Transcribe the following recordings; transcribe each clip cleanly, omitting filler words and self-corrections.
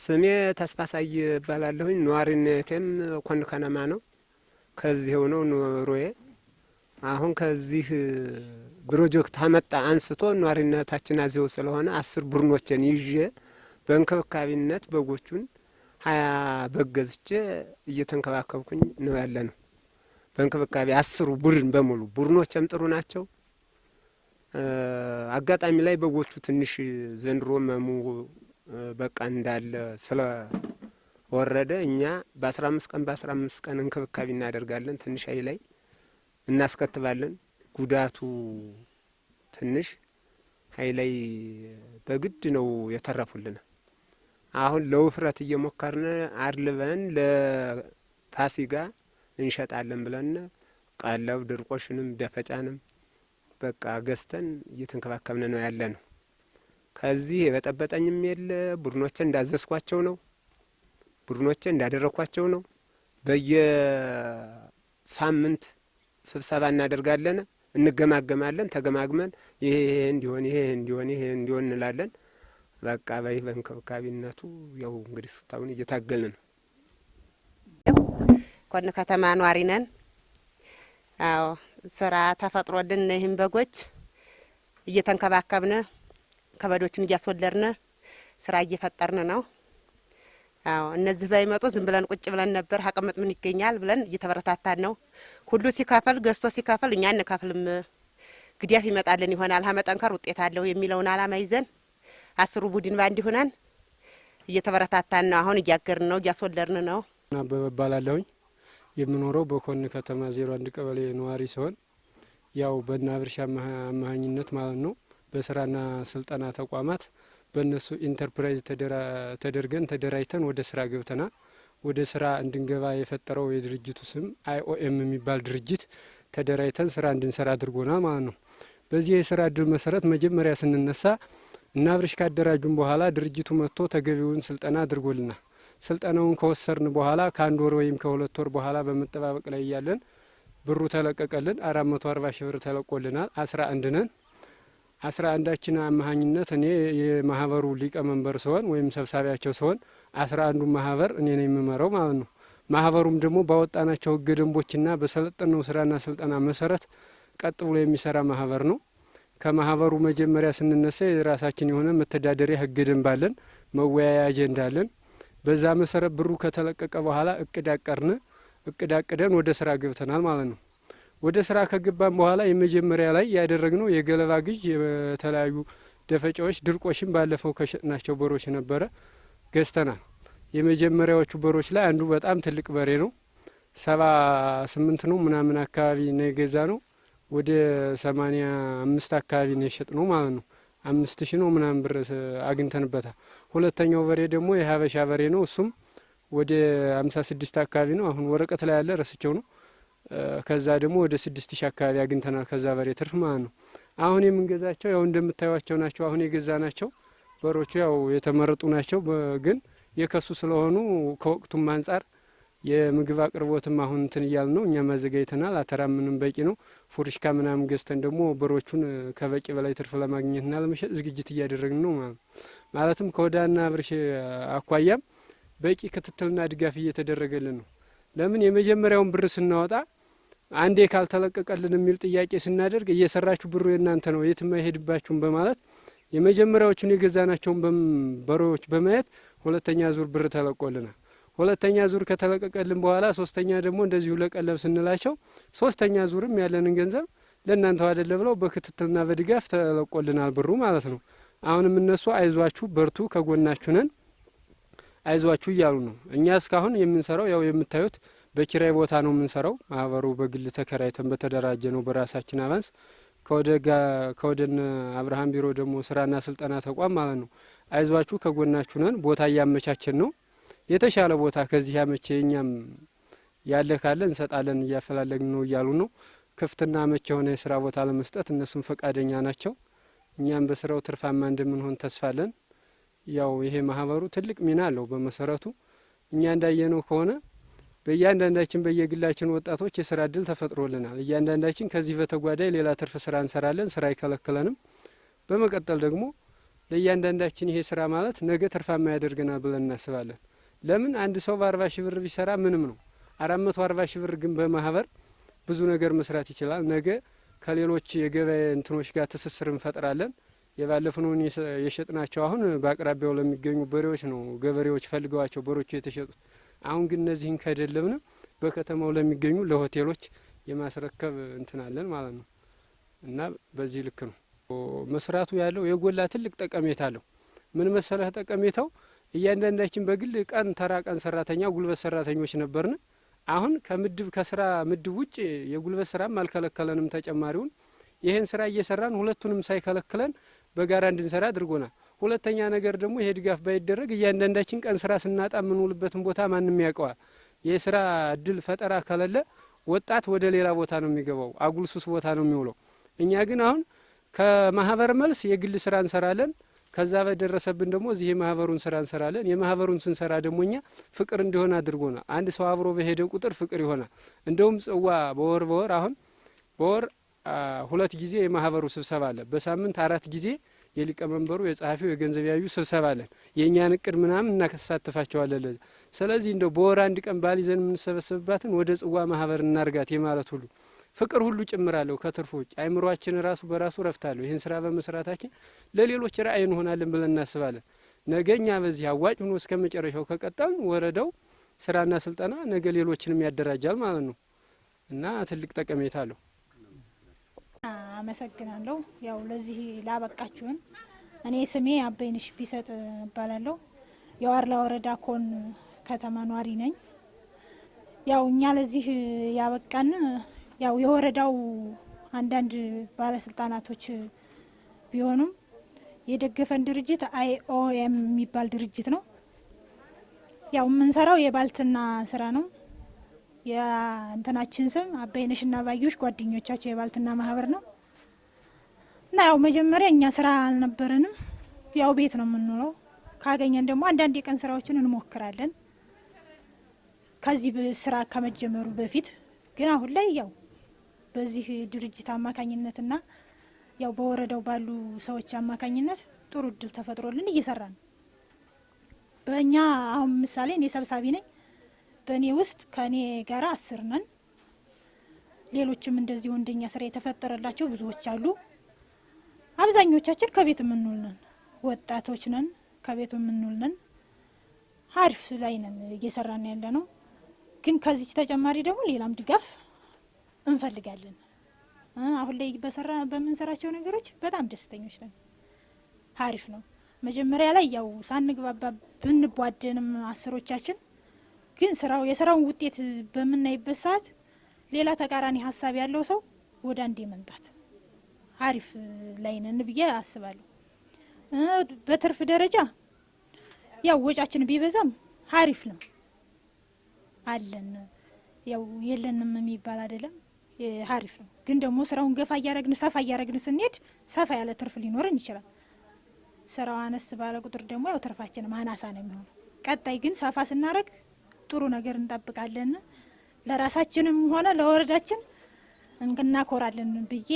ስሜ ተስፋሳይ እባላለሁኝ። ነዋሪነቴም ኮን ከነማ ነው። ከዚህ ነው ኑሮዬ። አሁን ከዚህ ፕሮጀክት አመጣ አንስቶ ነዋሪነታችን አዚው ስለሆነ 10 ቡድኖችን ይዤ በእንክብካቤነት በጎቹን 20 በግ ገዝቼ እየተንከባከብኩኝ ነው ያለ ነው። በእንክብካቤ 10ሩ ቡድን በሙሉ ቡድኖችም ጥሩ ናቸው። አጋጣሚ ላይ በጎቹ ትንሽ ዘንድሮ መሙ በቃ እንዳለ ስለወረደ እኛ በ15 ቀን በ15 ቀን እንክብካቤ እናደርጋለን። ትንሽ አይ ላይ እናስከትባለን። ጉዳቱ ትንሽ ሀይ ላይ በግድ ነው የተረፉልን። አሁን ለውፍረት እየሞከርን አድልበን ለፋሲካ እንሸጣለን ብለን ቀለብ ድርቆሽንም ደፈጫንም በቃ ገዝተን እየተንከባከብን ነው ያለ ነው። ከዚህ የበጠበጠኝም የለ። ቡድኖቼ እንዳዘዝኳቸው ነው። ቡድኖቼ እንዳደረኳቸው ነው። በየሳምንት ስብሰባ እናደርጋለን፣ እንገማገማለን። ተገማግመን ይሄ ይሄ እንዲሆን ይሄ እንዲሆን ይሄ እንዲሆን እንላለን። በቃ በይህ በእንክብካቤነቱ ያው እንግዲህ እስካሁን እየታገልን ነው። ኮን ከተማ ኗሪ ነን። አዎ ስራ ተፈጥሮልን ይህን በጎች እየተንከባከብን ከበዶችን እያስወለድን ስራ እየፈጠርን ነው። አዎ እነዚህ ባይመጡ ዝም ብለን ቁጭ ብለን ነበር። አቀመጥ ምን ይገኛል ብለን እየተበረታታን ነው። ሁሉ ሲከፍል ገዝቶ ሲከፍል እኛ እንከፍልም፣ ግዳፍ ይመጣልን ይሆናል መጠንከር ውጤት አለው የሚለውን አላማ ይዘን 10ሩ ቡድን ባንድ ሆነን እየተበረታታን ነው። አሁን እያገርን ነው፣ እያስወለድን ነው። አበበ እባላለሁኝ። የምኖረው በኮን ከተማ 01 ቀበሌ ነዋሪ ሲሆን ያው በእነ አብርሽ አማካኝነት ማለት ነው በስራና ስልጠና ተቋማት በእነሱ ኢንተርፕራይዝ ተደርገን ተደራጅተን ወደ ስራ ገብተናል። ወደ ስራ እንድንገባ የፈጠረው የድርጅቱ ስም አይኦኤም የሚባል ድርጅት ተደራጅተን ስራ እንድንሰራ አድርጎናል ማለት ነው። በዚህ የስራ እድል መሰረት መጀመሪያ ስንነሳ እነ አብርሽ ካደራጁን በኋላ ድርጅቱ መጥቶ ተገቢውን ስልጠና አድርጎልናል። ስልጠናውን ከወሰድን በኋላ ከአንድ ወር ወይም ከሁለት ወር በኋላ በመጠባበቅ ላይ እያለን ብሩ ተለቀቀልን። 440 ሺህ ብር ተለቆልናል። 11 ነን። 11ችን አማካኝነት እኔ የማህበሩ ሊቀመንበር ስሆን ወይም ሰብሳቢያቸው ስሆን 11ዱ ማህበር እኔ ነኝ የምመራው ማለት ነው። ማህበሩም ደግሞ ባወጣናቸው ህገ ደንቦችና በሰለጠነው ስራና ስልጠና መሰረት ቀጥ ብሎ የሚሰራ ማህበር ነው። ከማህበሩ መጀመሪያ ስንነሳ የራሳችን የሆነ መተዳደሪያ ህገ ደንብ አለን፣ መወያያ አጀንዳ አለን። በዛ መሰረት ብሩ ከተለቀቀ በኋላ እቅድ አቀርን። እቅድ አቅደን ወደ ስራ ገብተናል ማለት ነው። ወደ ስራ ከገባን በኋላ የመጀመሪያ ላይ ያደረግነው የገለባ ግዥ፣ የተለያዩ ደፈጫዎች፣ ድርቆሽም ባለፈው ከሸጥናቸው በሮች ነበረ ገዝተናል። የመጀመሪያዎቹ በሮች ላይ አንዱ በጣም ትልቅ በሬ ነው። 78 ነው ምናምን አካባቢ ነው የገዛ ነው። ወደ 85 አካባቢ ነው የሸጥ ነው ማለት ነው። 5000 ነው ምናምን ብር አግኝተንበታል። ሁለተኛው በሬ ደግሞ የሀበሻ በሬ ነው። እሱም ወደ 56 አካባቢ ነው። አሁን ወረቀት ላይ ያለ ረስቸው ነው። ከዛ ደግሞ ወደ 6000 አካባቢ አግኝተናል ከዛ በሬ ትርፍ ማለት ነው። አሁን የምንገዛቸው ያው እንደምታዩቸው ናቸው። አሁን የገዛ ናቸው በሮቹ ያው የተመረጡ ናቸው። ግን የከሱ ስለሆኑ ከወቅቱም አንጻር የምግብ አቅርቦትም አሁን እንትን እያል ነው። እኛም አዘጋጅተናል። አተራ ምንም በቂ ነው። ፉርሽካ ምናምን ገዝተን ደግሞ በሮቹን ከበቂ በላይ ትርፍ ለማግኘትና ለመሸጥ ዝግጅት እያደረግን ነው ማለት ነው። ማለትም ከወዳና አብርሽ አኳያም በቂ ክትትልና ድጋፍ እየተደረገልን ነው። ለምን የመጀመሪያውን ብር ስናወጣ አንዴ ካልተለቀቀልን የሚል ጥያቄ ስናደርግ እየሰራችሁ ብሩ የእናንተ ነው የትም አይሄድባችሁም በማለት የመጀመሪያዎቹን የገዛናቸውን በሮዎች በማየት ሁለተኛ ዙር ብር ተለቆልናል። ሁለተኛ ዙር ከተለቀቀልን በኋላ ሶስተኛ ደግሞ እንደዚሁ ለቀለብ ስንላቸው ሶስተኛ ዙርም ያለንን ገንዘብ ለእናንተው አይደለ ብለው በክትትልና በድጋፍ ተለቆልናል ብሩ ማለት ነው። አሁንም እነሱ አይዟችሁ፣ በርቱ፣ ከጎናችሁ ነን፣ አይዟችሁ እያሉ ነው። እኛ እስካሁን የምንሰራው ያው የምታዩት በኪራይ ቦታ ነው የምንሰራው። ማህበሩ በግል ተከራይተን በተደራጀ ነው በራሳችን አቫንስ ከወደነ አብርሃም ቢሮ ደግሞ ስራና ስልጠና ተቋም ማለት ነው። አይዟችሁ ከጎናችሁ ነን፣ ቦታ እያመቻቸን ነው። የተሻለ ቦታ ከዚህ ያመቸ የኛም ያለ ካለ እንሰጣለን፣ እያፈላለግን ነው እያሉ ነው። ክፍትና አመች የሆነ የስራ ቦታ ለመስጠት እነሱም ፈቃደኛ ናቸው። እኛም በስራው ትርፋማ እንደምንሆን ተስፋለን። ያው ይሄ ማህበሩ ትልቅ ሚና አለው። በመሰረቱ እኛ እንዳየነው ከሆነ በእያንዳንዳችን በየግላችን ወጣቶች የስራ እድል ተፈጥሮልናል። እያንዳንዳችን ከዚህ በተጓዳኝ ሌላ ትርፍ ስራ እንሰራለን። ስራ አይከለክለንም። በመቀጠል ደግሞ ለእያንዳንዳችን ይሄ ስራ ማለት ነገ ትርፋማ ያደርገናል ብለን እናስባለን። ለምን አንድ ሰው በ40 ሺህ ብር ቢሰራ ምንም ነው። 440 ሺህ ብር ግን በማህበር ብዙ ነገር መስራት ይችላል። ነገ ከሌሎች የገበያ እንትኖች ጋር ትስስር እንፈጥራለን። የባለፍነውን የሸጥናቸው አሁን በአቅራቢያው ለሚገኙ በሬዎች ነው፣ ገበሬዎች ፈልገዋቸው በሮቹ የተሸጡት። አሁን ግን እነዚህን ከደለብን በከተማው ለሚገኙ ለሆቴሎች የማስረከብ እንትን አለን ማለት ነው። እና በዚህ ልክ ነው መስራቱ ያለው የጎላ ትልቅ ጠቀሜታ አለው። ምን መሰለህ ጠቀሜታው? እያንዳንዳችን በግል ቀን ተራ ቀን ሰራተኛ፣ ጉልበት ሰራተኞች ነበርን። አሁን ከምድብ ከስራ ምድብ ውጭ የጉልበት ስራም አልከለከለንም። ተጨማሪውን ይህን ስራ እየሰራን ሁለቱንም ሳይከለክለን በጋራ እንድንሰራ አድርጎናል። ሁለተኛ ነገር ደግሞ ይሄ ድጋፍ ባይደረግ እያንዳንዳችን ቀን ስራ ስናጣ የምንውልበትን ቦታ ማንም ያውቀዋል። የስራ እድል ፈጠራ ከሌለ ወጣት ወደ ሌላ ቦታ ነው የሚገባው፣ አጉል ሱስ ቦታ ነው የሚውለው። እኛ ግን አሁን ከማህበር መልስ የግል ስራ እንሰራለን። ከዛ በደረሰብን ደግሞ እዚህ የማህበሩን ስራ እንሰራለን። የማህበሩን ስንሰራ ደግሞ እኛ ፍቅር እንዲሆን አድርጎናል። አንድ ሰው አብሮ በሄደ ቁጥር ፍቅር ይሆናል። እንደውም ጽዋ በወር በወር አሁን በወር ሁለት ጊዜ የማህበሩ ስብሰባ አለ። በሳምንት አራት ጊዜ የሊቀመንበሩ፣ የጸሐፊው፣ የገንዘብ ያዩ ስብሰባ አለን። የእኛን እቅድ ምናምን እናሳትፋቸዋለን። ለዛ ስለዚህ እንደው በወር አንድ ቀን ባል ይዘን የምንሰበሰብባትን ወደ ጽዋ ማህበር እናርጋት የማለት ሁሉ ፍቅር ሁሉ ጭምራለሁ። ከትርፉ ውጭ አይምሯችን ራሱ በራሱ ረፍታለሁ። ይህን ስራ በመስራታችን ለሌሎች ራዕይ እንሆናለን ብለን እናስባለን። ነገ እኛ በዚህ አዋጭ ሆኖ እስከ መጨረሻው ከቀጠልን ወረዳው ስራና ስልጠና ነገ ሌሎችንም ያደራጃል ማለት ነው እና ትልቅ ጠቀሜታ አለው። አመሰግናለሁ። ያው ለዚህ ላበቃችሁን። እኔ ስሜ አበይንሽ ቢሰጥ እባላለሁ። የዋርላ ወረዳ ኮን ከተማ ኗሪ ነኝ። ያው እኛ ለዚህ ያበቃን ያው የወረዳው አንዳንድ ባለስልጣናቶች ቢሆኑም የደገፈን ድርጅት IOM የሚባል ድርጅት ነው። ያው የምንሰራው የባልትና ስራ ነው። የእንትናችን ስም አበይነሽና ባዩሽ ጓደኞቻቸው የባልትና ማህበር ነው። እና ያው መጀመሪያ እኛ ስራ አልነበረንም። ያው ቤት ነው የምንውለው። ካገኘን ደግሞ አንዳንድ የቀን ስራዎችን እንሞክራለን። ከዚህ ስራ ከመጀመሩ በፊት ግን አሁን ላይ ያው በዚህ ድርጅት አማካኝነትና ያው በወረዳው ባሉ ሰዎች አማካኝነት ጥሩ እድል ተፈጥሮልን እየሰራ ነው። በእኛ አሁን ምሳሌ እኔ ሰብሳቢ ነኝ። በእኔ ውስጥ ከእኔ ጋር 10 ነን። ሌሎችም እንደዚሁ እንደኛ ስራ የተፈጠረላቸው ብዙዎች አሉ። አብዛኞቻችን ከቤት የምንውል ነን፣ ወጣቶች ነን፣ ከቤቱ የምንውል ነን። አሪፍ ላይ ነን እየሰራን ያለ ነው። ግን ከዚች ተጨማሪ ደግሞ ሌላም ድጋፍ እንፈልጋለን። አሁን ላይ በምንሰራቸው ነገሮች በጣም ደስተኞች ነን። አሪፍ ነው። መጀመሪያ ላይ ያው ሳንግባባ ብንቧደንም አስሮቻችን ግን ስራው የስራውን ውጤት በምናይበት ሰዓት ሌላ ተቃራኒ ሀሳብ ያለው ሰው ወደ አንድ መምጣት አሪፍ ላይ ነን ብዬ አስባለሁ። በትርፍ ደረጃ ያው ወጫችን ቢበዛም አሪፍ ነው አለን። ያው የለንም የሚባል አይደለም፣ አሪፍ ነው። ግን ደግሞ ስራውን ገፋ እያረግን ሰፋ እያረግን ስንሄድ ሰፋ ያለ ትርፍ ሊኖረን ይችላል። ስራው አነስ ባለ ቁጥር ደግሞ ያው ትርፋችንም አናሳ ነው የሚሆነው። ቀጣይ ግን ሰፋ ስናደርግ ጥሩ ነገር እንጠብቃለን። ለራሳችንም ሆነ ለወረዳችን እናኮራለን ብዬ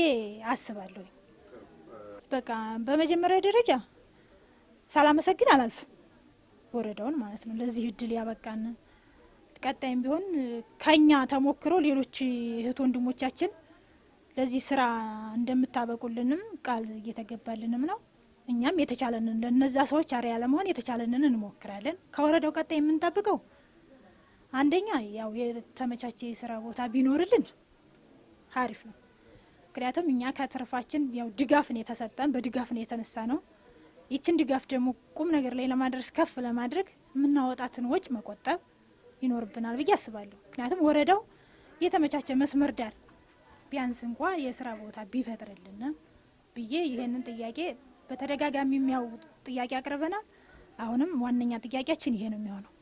አስባለሁ። በቃ በመጀመሪያ ደረጃ ሳላመሰግን አላልፍም፣ ወረዳውን ማለት ነው ለዚህ እድል ያበቃን። ቀጣይም ቢሆን ከኛ ተሞክሮ ሌሎች እህት ወንድሞቻችን ለዚህ ስራ እንደምታበቁልንም ቃል እየተገባልንም ነው። እኛም የተቻለንን ለነዛ ሰዎች አርአያ ለመሆን የተቻለንን እንሞክራለን። ከወረዳው ቀጣይ የምንጠብቀው አንደኛ ያው የተመቻቸ የስራ ቦታ ቢኖርልን አሪፍ ነው። ምክንያቱም እኛ ከትርፋችን ያው ድጋፍ ነው የተሰጠን፣ በድጋፍ ነው የተነሳ ነው። ይችን ድጋፍ ደግሞ ቁም ነገር ላይ ለማድረስ ከፍ ለማድረግ የምናወጣትን ወጭ መቆጠብ ይኖርብናል ብዬ አስባለሁ። ምክንያቱም ወረዳው የተመቻቸ መስመር ዳር ቢያንስ እንኳ የስራ ቦታ ቢፈጥርልን ብዬ ይህንን ጥያቄ በተደጋጋሚ ያው ጥያቄ አቅርበናል። አሁንም ዋነኛ ጥያቄያችን ይሄ ነው የሚሆነው።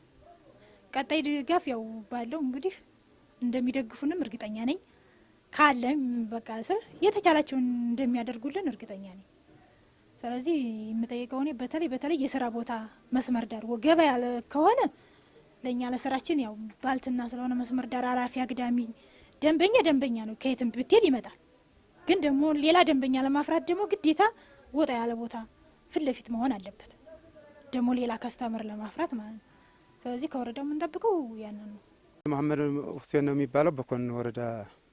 ቀጣይ ድጋፍ ያው ባለው እንግዲህ እንደሚደግፉንም እርግጠኛ ነኝ። ካለም በቃ ስል የተቻላቸውን እንደሚያደርጉልን እርግጠኛ ነኝ። ስለዚህ የምጠይቀው እኔ በተለይ በተለይ የስራ ቦታ መስመር ዳር ገባ ያለ ከሆነ ለእኛ ለስራችን ያው ባልትና ስለሆነ መስመር ዳር አላፊ አግዳሚ ደንበኛ ደንበኛ ነው፣ ከየትም ብትሄድ ይመጣል። ግን ደግሞ ሌላ ደንበኛ ለማፍራት ደግሞ ግዴታ ወጣ ያለ ቦታ ፊት ለፊት መሆን አለበት፣ ደግሞ ሌላ customer ለማፍራት ማለት ነው። ስለዚህ ከወረዳው የምንጠብቀው ያንን ነው። መሀመድ ሁሴን ነው የሚባለው። በኮን ወረዳ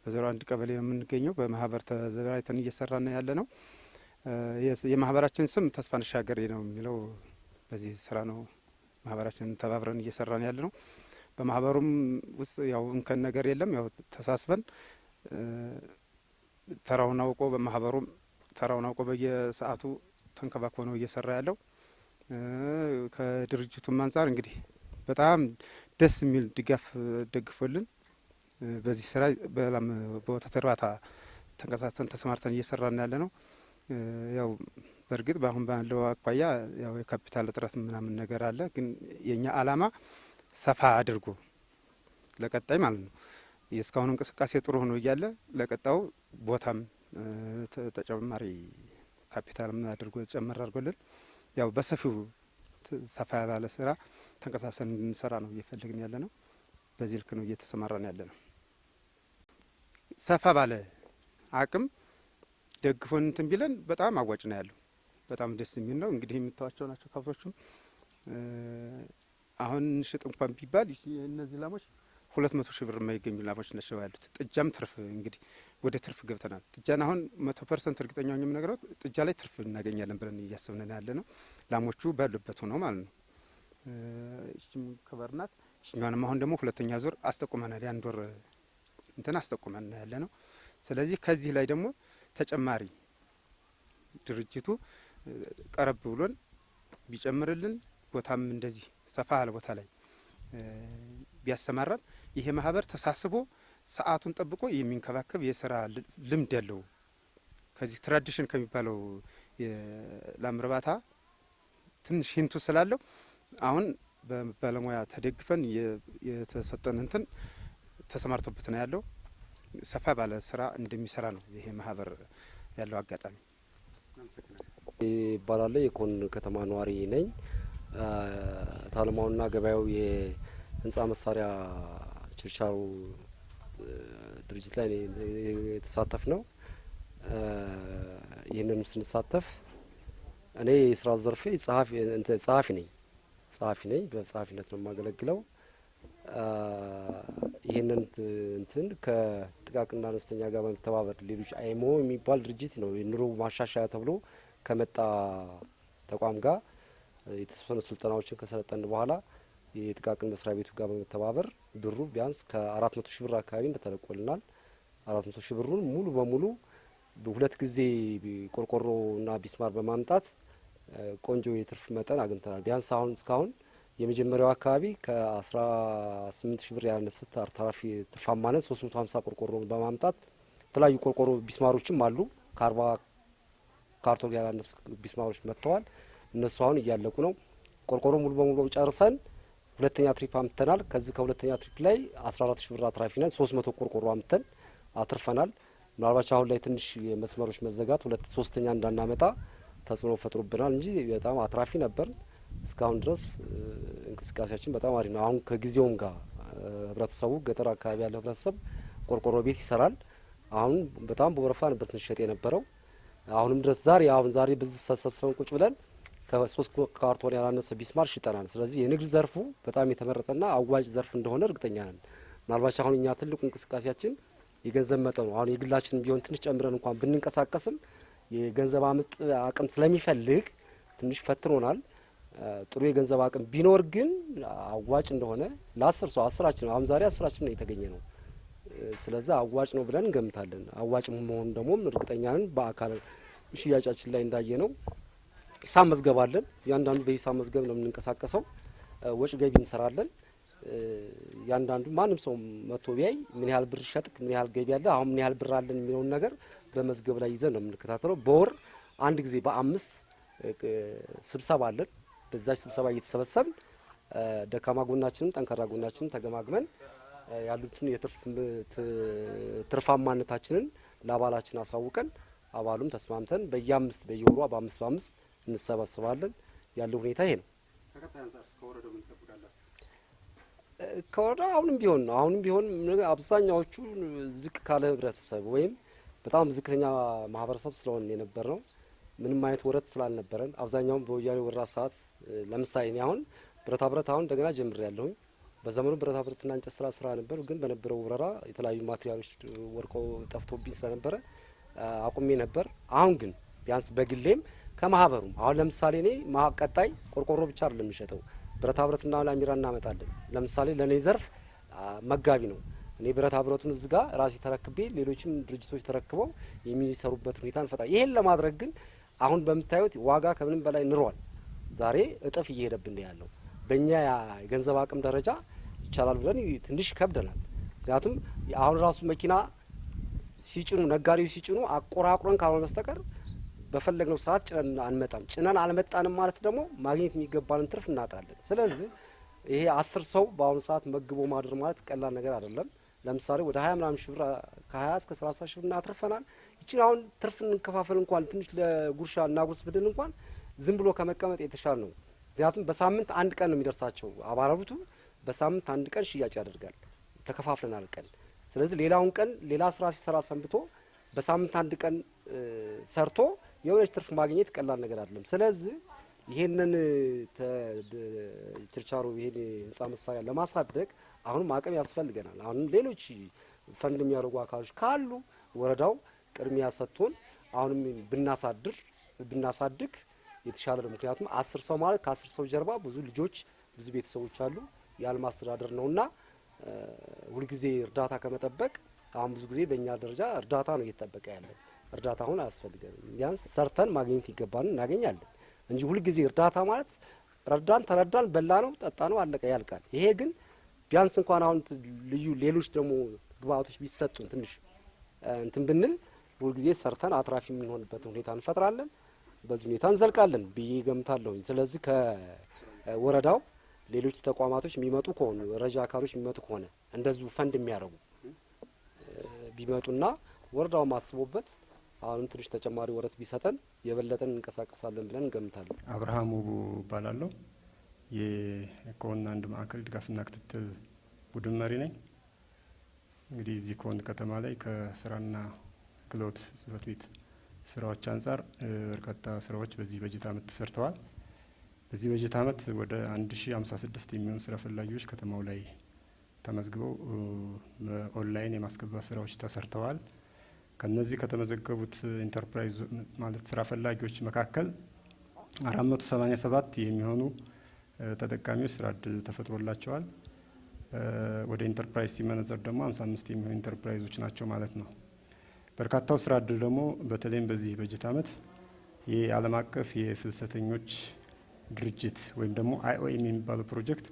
በ01 ቀበሌ ነው የምንገኘው። በማህበር ተደራጅተን እየሰራን ያለ ነው። የማህበራችን ስም ተስፋ ንሻገሬ ነው የሚለው። በዚህ ስራ ነው ማህበራችን ተባብረን እየሰራን ያለ ነው። በማህበሩም ውስጥ ያው እንከን ነገር የለም። ያው ተሳስበን ተራውን አውቆ በማህበሩም ተራውን አውቆ በየሰዓቱ ተንከባክቦ ነው እየሰራ ያለው። ከድርጅቱም አንጻር እንግዲህ በጣም ደስ የሚል ድጋፍ ደግፎልን በዚህ ስራ በላም በወተት እርባታ ተንቀሳቅሰን ተሰማርተን እየሰራን ያለ ነው። ያው በእርግጥ በአሁን ባለው አኳያ ያው የካፒታል እጥረት ምናምን ነገር አለ። ግን የኛ አላማ ሰፋ አድርጎ ለቀጣይ ማለት ነው የእስካሁኑ እንቅስቃሴ ጥሩ ሆኖ እያለ ለቀጣዩ ቦታም ተጨማሪ ካፒታልም አድርጎ ጨመር አድርጎልን ያው በሰፊው ሰፋ ያለ ስራ ተንቀሳቅሰን እንድንሰራ ነው እየፈለግን ያለ ነው። በዚህ ልክ ነው እየተሰማራን ያለ ነው። ሰፋ ባለ አቅም ደግፎን እንትን ቢለን በጣም አዋጭ ነው ያለው። በጣም ደስ የሚል ነው። እንግዲህ የምታዋቸው ናቸው ከብቶቹም። አሁን እንሽጥ እንኳን ቢባል እነዚህ ላሞች 200,000 ብር የማይገኙ ላሞች ናቸው ያሉት። ጥጃም ትርፍ እንግዲህ ወደ ትርፍ ገብተናል። ጥጃን አሁን 100% እርግጠኛ ሆኜ የምነግረው ጥጃ ላይ ትርፍ እናገኛለን ብለን እያሰብን ያለ ነው። ላሞቹ ባሉበት ሆነው ማለት ነው። ይህችም ክበር ናት። ይችኛዋንም አሁን ደግሞ ሁለተኛ ዙር አስጠቁመናል። የአንድ ወር እንትን አስጠቁመን ያለ ነው። ስለዚህ ከዚህ ላይ ደግሞ ተጨማሪ ድርጅቱ ቀረብ ብሎን ቢጨምርልን ቦታም እንደዚህ ሰፋ ያለ ቦታ ላይ ቢያሰማራን ይሄ ማህበር ተሳስቦ ሰዓቱን ጠብቆ የሚንከባከብ የስራ ልምድ ያለው ከዚህ tradition ከሚባለው የላም እርባታ ትንሽ hint ኡ ስላለው አሁን በባለሙያ ተደግፈን የተሰጠን እንትን ተሰማርቶበት ነው ያለው። ሰፋ ባለ ስራ እንደሚሰራ ነው ይሄ ማህበር ያለው አጋጣሚ። ይባላል። የኮን ከተማ ነዋሪ ነኝ። ታልማውና ገበያው የህንጻ መሳሪያ ችርቻሮ ድርጅት ላይ የተሳተፍ ነው። ይህንንም ስንሳተፍ እኔ የስራ ዘርፌ ጸሐፊ ነኝ ጸሐፊ ነኝ። በጸሐፊነት ነው የማገለግለው። ይህንን እንትን ከጥቃቅንና አነስተኛ ጋር በመተባበር ሌሎች አይሞ የሚባል ድርጅት ነው የኑሮ ማሻሻያ ተብሎ ከመጣ ተቋም ጋር የተወሰኑ ስልጠናዎችን ከሰለጠን በኋላ የጥቃቅን መስሪያ ቤቱ ጋር በመተባበር ብሩ ቢያንስ ከ400 ሺህ ብር አካባቢ እንደተለቆልናል። 400 ሺህ ብሩን ሙሉ በሙሉ ሁለት ጊዜ ቆርቆሮና ቢስማር በማምጣት ቆንጆ የትርፍ መጠን አግኝተናል። ቢያንስ አሁን እስካሁን የመጀመሪያው አካባቢ ከ18 ሺህ ብር ያነሰ ተራፊ ትርፋማነት 350 ቆርቆሮ በማምጣት የተለያዩ ቆርቆሮ ቢስማሮችም አሉ። ከ40 ካርቶን ያላነሰ ቢስማሮች መጥተዋል። እነሱ አሁን እያለቁ ነው። ቆርቆሮ ሙሉ በሙሉ ጨርሰን ሁለተኛ trip አምጥተናል። ከዚህ ከሁለተኛ trip ላይ 14 ሺህ ብር አትራፊ ነን። 300 ቆርቆሮ አምጥተን አትርፈናል። ምናልባት አሁን ላይ ትንሽ የመስመሮች መዘጋት ሁለት ሶስተኛ እንዳናመጣ ተጽዕኖ ፈጥሮብናል እንጂ በጣም አትራፊ ነበር። እስካሁን ድረስ እንቅስቃሴያችን በጣም አሪፍ ነው። አሁን ከጊዜውም ጋር ህብረተሰቡ ገጠር አካባቢ ያለ ህብረተሰብ ቆርቆሮ ቤት ይሰራል። አሁን በጣም በወረፋ ነበር ስንሸጥ የነበረው። አሁንም ድረስ ዛሬ አሁን ዛሬ በዚህ ተሰብስበን ቁጭ ብለን ከሶስት ካርቶን ያላነሰ ቢስማር ሽጠናል። ስለዚህ የንግድ ዘርፉ በጣም የተመረጠና አዋጭ ዘርፍ እንደሆነ እርግጠኛ ነን። ምናልባት አሁን እኛ ትልቁ እንቅስቃሴያችን የገንዘብ መጠኑ አሁን የግላችን ቢሆን ትንሽ ጨምረን እንኳን ብንንቀሳቀስም የገንዘብ አቅም ስለሚፈልግ ትንሽ ፈትኖናል። ጥሩ የገንዘብ አቅም ቢኖር ግን አዋጭ እንደሆነ ለአስር ሰው አስራችን አሁን ዛሬ አስራችን ነው የተገኘ ነው። ስለዚህ አዋጭ ነው ብለን እንገምታለን። አዋጭ መሆኑ ደግሞ እርግጠኛ ነን። በአካል ሽያጫችን ላይ እንዳየ ነው። ሂሳብ መዝገብ አለን። እያንዳንዱ በሂሳብ መዝገብ ነው የምንንቀሳቀሰው። ወጭ ገቢ እንሰራለን። እያንዳንዱ ማንም ሰው መጥቶ ቢያይ ምን ያህል ብር ሸጥክ፣ ምን ያህል ገቢ አለ፣ አሁን ምን ያህል ብር አለን የሚለውን ነገር በመዝገብ ላይ ይዘን ነው የምንከታተለው። በወር አንድ ጊዜ በአምስት ስብሰባ አለን። በዛች ስብሰባ እየተሰበሰብን ደካማ ጎናችንም ጠንካራ ጎናችንም ተገማግመን ያሉትን የትርፍ ትርፋማነታችንን ለአባላችን አሳውቀን አባሉም ተስማምተን በየአምስት በየወሩ በአምስት በአምስት እንሰባሰባለን። ያለው ሁኔታ ይሄ ነው። ከወረዳ አሁንም ቢሆን አብዛኛዎቹ ዝቅ ካለ ህብረተሰብ ወይም በጣም ዝቅተኛ ማህበረሰብ ስለሆነ የነበር ነው። ምንም አይነት ወረት ስላልነበረን አብዛኛውን በወያኔ ወረራ ሰዓት፣ ለምሳሌ እኔ አሁን ብረታ ብረት አሁን እንደገና ጀምሬ ያለሁኝ፣ በዘመኑ ብረታ ብረትና እንጨት ስራ ስራ ነበር። ግን በነበረው ወረራ የተለያዩ ማቴሪያሎች ወድቀው ጠፍቶብኝ ስለነበረ አቁሜ ነበር። አሁን ግን ቢያንስ በግሌም ከማህበሩም አሁን ለምሳሌ እኔ ቀጣይ ቆርቆሮ ብቻ አይደለም የሚሸጠው፣ ብረታ ብረትና ላሜራ እናመጣለን። ለምሳሌ ለእኔ ዘርፍ መጋቢ ነው። እኔ ብረታ ብረቱን እዚህ ጋር ራሴ ተረክቤ ሌሎችም ድርጅቶች ተረክበው የሚሰሩበት ሁኔታ እንፈጥራለን። ይሄን ለማድረግ ግን አሁን በምታዩት ዋጋ ከምንም በላይ ንሯል። ዛሬ እጥፍ እየሄደብን ነው ያለው። በእኛ የገንዘብ አቅም ደረጃ ይቻላል ብለን ትንሽ ከብደናል። ምክንያቱም አሁን ራሱ መኪና ሲጭኑ፣ ነጋዴው ሲጭኑ አቆራቁረን ካልሆነ በስተቀር በፈለግነው ሰዓት ጭነን አንመጣም። ጭነን አልመጣንም ማለት ደግሞ ማግኘት የሚገባንን ትርፍ እናጣለን። ስለዚህ ይሄ 10 ሰው በአሁኑ ሰዓት መግቦ ማደር ማለት ቀላል ነገር አይደለም። ለምሳሌ ወደ 20 ምናምን ሺህ ብር፣ ከ20 እስከ 30 ሺህ ብር እናትርፈናል። ይችን አሁን ትርፍ እንከፋፈል እንኳን፣ ትንሽ ለጉርሻ እናጉርስ ብንል እንኳን ዝም ብሎ ከመቀመጥ የተሻለ ነው። ምክንያቱም በሳምንት አንድ ቀን ነው የሚደርሳቸው። አባላቱ በሳምንት አንድ ቀን ሽያጭ ያደርጋል። ተከፋፍለናል ቀን። ስለዚህ ሌላውን ቀን ሌላ ስራ ሲሰራ ሰንብቶ በሳምንት አንድ ቀን ሰርቶ የሆነች ትርፍ ማግኘት ቀላል ነገር አይደለም። ስለዚህ ይሄንን ችርቻሮ፣ ይሄን ህንጻ መሳሪያ ለማሳደግ አሁንም አቅም ያስፈልገናል። አሁንም ሌሎች ፈንድ የሚያደርጉ አካሎች ካሉ ወረዳው ቅድሚያ ሰጥቶን አሁንም ብናሳድግ የተሻለ ነው። ምክንያቱም 10 ሰው ማለት ከ10 ሰው ጀርባ ብዙ ልጆች፣ ብዙ ቤተሰቦች አሉ። ያለ ማስተዳደር ነውና ሁልጊዜ እርዳታ ከመጠበቅ፣ አሁን ብዙ ጊዜ በእኛ ደረጃ እርዳታ ነው እየተጠበቀ ያለው። እርዳታ አሁን አያስፈልገንም። ቢያንስ ሰርተን ማግኘት ይገባን እናገኛለን እንጂ ሁልጊዜ እርዳታ ማለት ረዳን ተረዳን፣ በላ ነው ጠጣ ነው፣ አለቀ፣ ያልቃል። ይሄ ግን ቢያንስ እንኳን አሁን ልዩ ሌሎች ደግሞ ግብአቶች ቢሰጡን፣ ትንሽ እንትን ብንል ሁልጊዜ ሰርተን አትራፊ የምንሆንበትን ሁኔታ እንፈጥራለን። በዚህ ሁኔታ እንዘልቃለን ብዬ ገምታለሁኝ። ስለዚህ ከወረዳው ሌሎች ተቋማቶች የሚመጡ ከሆኑ፣ ረጂ አካሎች የሚመጡ ከሆነ፣ እንደዚሁ ፈንድ የሚያደርጉ ቢመጡና ወረዳው አስቦበት አሁንም ትንሽ ተጨማሪ ወረት ቢሰጠን የበለጠን እንንቀሳቀሳለን ብለን እንገምታለን። አብርሃም ውቡ እባላለሁ። የኮን አንድ ማዕከል ድጋፍና ክትትል ቡድን መሪ ነኝ። እንግዲህ እዚህ ኮን ከተማ ላይ ከስራና ክህሎት ጽህፈት ቤት ስራዎች አንጻር በርካታ ስራዎች በዚህ በጀት አመት ተሰርተዋል። በዚህ በጀት አመት ወደ 1056 የሚሆኑ ስራ ፈላጊዎች ከተማው ላይ ተመዝግበው በኦንላይን የማስገባት ስራዎች ተሰርተዋል። ከነዚህ ከተመዘገቡት ኢንተርፕራይዝ ማለት ስራ ፈላጊዎች መካከል 487 የሚሆኑ ተጠቃሚዎች ስራ እድል ተፈጥሮላቸዋል። ወደ ኢንተርፕራይዝ ሲመነዘር ደግሞ 55 የሚሆኑ ኢንተርፕራይዞች ናቸው ማለት ነው። በርካታው ስራ እድል ደግሞ በተለይም በዚህ በጀት አመት የዓለም አቀፍ የፍልሰተኞች ድርጅት ወይም ደግሞ IOM የሚባለው ፕሮጀክት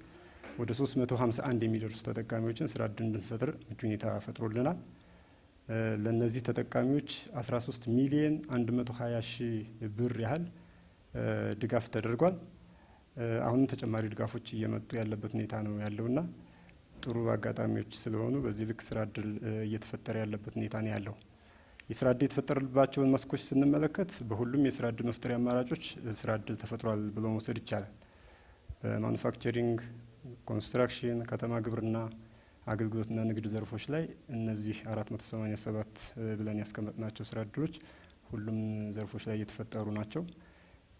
ወደ 351 የሚደርሱ ተጠቃሚዎችን ስራ እድል እንድንፈጥር ምቹ ሁኔታ ፈጥሮልናል። ለነዚህ ተጠቃሚዎች 13 ሚሊየን 120 ሺህ ብር ያህል ድጋፍ ተደርጓል። አሁንም ተጨማሪ ድጋፎች እየመጡ ያለበት ሁኔታ ነው ያለውና ጥሩ አጋጣሚዎች ስለሆኑ በዚህ ልክ ስራ እድል እየተፈጠረ ያለበት ሁኔታ ነው ያለው። የስራ እድል የተፈጠረባቸውን መስኮች ስንመለከት በሁሉም የስራ እድል መፍጠሪያ አማራጮች ስራ እድል ተፈጥሯል ብሎ መውሰድ ይቻላል። በማኑፋክቸሪንግ፣ ኮንስትራክሽን፣ ከተማ ግብርና፣ አገልግሎትና ንግድ ዘርፎች ላይ እነዚህ 487 ብለን ያስቀመጥናቸው ስራ እድሎች ሁሉም ዘርፎች ላይ እየተፈጠሩ ናቸው።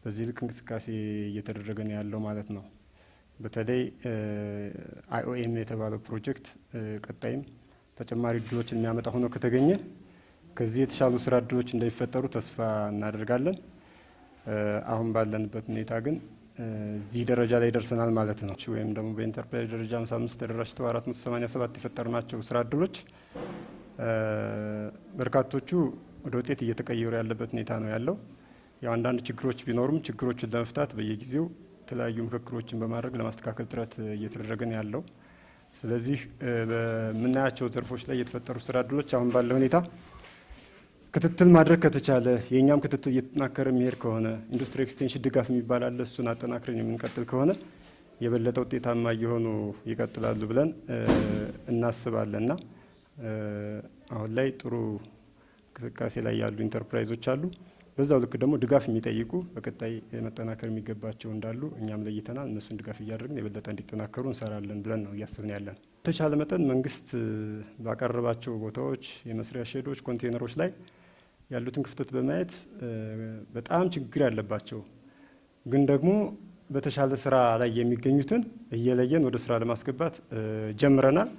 በዚህ ልክ እንቅስቃሴ እየተደረገ ነው ያለው ማለት ነው። በተለይ IOM የተባለው ፕሮጀክት ቀጣይም ተጨማሪ እድሎችን የሚያመጣ ሆኖ ከተገኘ ከዚህ የተሻሉ ስራ እድሎች እንደሚፈጠሩ ተስፋ እናደርጋለን። አሁን ባለንበት ሁኔታ ግን እዚህ ደረጃ ላይ ደርሰናል ማለት ነው። ወይም ደግሞ በኢንተርፕራይዝ ደረጃ 55 ተደራጅተው 487 የፈጠርናቸው ስራ እድሎች በርካቶቹ ወደ ውጤት እየተቀየሩ ያለበት ሁኔታ ነው ያለው። ያው አንዳንድ ችግሮች ቢኖሩም ችግሮችን ለመፍታት በየጊዜው የተለያዩ ምክክሮችን በማድረግ ለማስተካከል ጥረት እየተደረገ ነው ያለው። ስለዚህ በምናያቸው ዘርፎች ላይ የተፈጠሩ ስራ እድሎች አሁን ባለው ሁኔታ ክትትል ማድረግ ከተቻለ፣ የእኛም ክትትል እየተጠናከረ የሚሄድ ከሆነ፣ ኢንዱስትሪ ኤክስቴንሽን ድጋፍ የሚባል አለ። እሱን አጠናክረን የምንቀጥል ከሆነ የበለጠ ውጤታማ እየሆኑ ይቀጥላሉ ብለን እናስባለን እና አሁን ላይ ጥሩ እንቅስቃሴ ላይ ያሉ ኢንተርፕራይዞች አሉ። በዛው ልክ ደግሞ ድጋፍ የሚጠይቁ፣ በቀጣይ መጠናከር የሚገባቸው እንዳሉ እኛም ለይተናል። እነሱን ድጋፍ እያደረግን የበለጠ እንዲጠናከሩ እንሰራለን ብለን ነው እያሰብን ያለን። በተቻለ መጠን መንግስት ባቀረባቸው ቦታዎች የመስሪያ ሼዶች፣ ኮንቴነሮች ላይ ያሉትን ክፍተት በማየት በጣም ችግር ያለባቸው ግን ደግሞ በተሻለ ስራ ላይ የሚገኙትን እየለየን ወደ ስራ ለማስገባት ጀምረናል።